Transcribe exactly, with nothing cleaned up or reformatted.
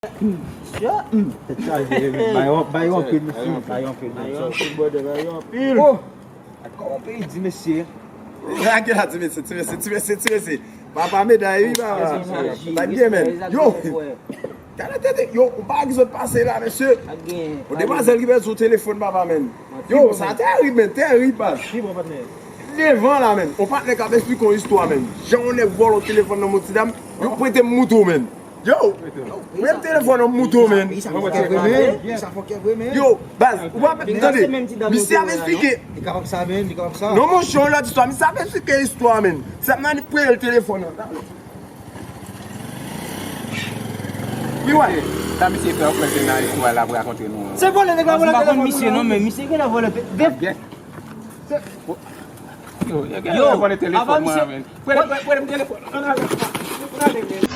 Tèt chaje, bay yon, bay yon anpil, mesye, bay yon anpil. Bay yon anpil, brother, bay yon anpil. Oh! Kòman peyi di, mesye? Gade la, ti mesye, ti mesye, ti mesye, ti mesye. Papa meday, wi, papa. Respè, respè, respè, men. Yo! Gade tete, yo, ou pa ki sot pase la, mesye. Yon demwazèl ki pèdi yon telefòn, papa, men. Yo, sa terib, men, terib, baz. Devan la, men. Yon patnè k ap esplike yon istwa, men. Jan yon nèg vòlè yon telefòn nan men yon ti dam, yo prete m mouton, men. Yo, prete m telefòn nan mouton, men. Yo, baz, ou pa tande. Misye ap esplike. Li kapab sa, men, li kapab sa. Non, monchè, yon lòt istwa. Misye ap esplike istwa, men. Sa m nan li prete l telefòn nan. Wi, wè. Sa misye fè, w kwè se nan istwa l ap rakonte nou an? Se vòlè nèg la vòlè telefòn misye, non, men misye genlè vòlè pe-, de- Yo, yo genlè vòlè telefòn mwen, men. Prete, prete, prete m telefòn. Ann ale, ann ale, men.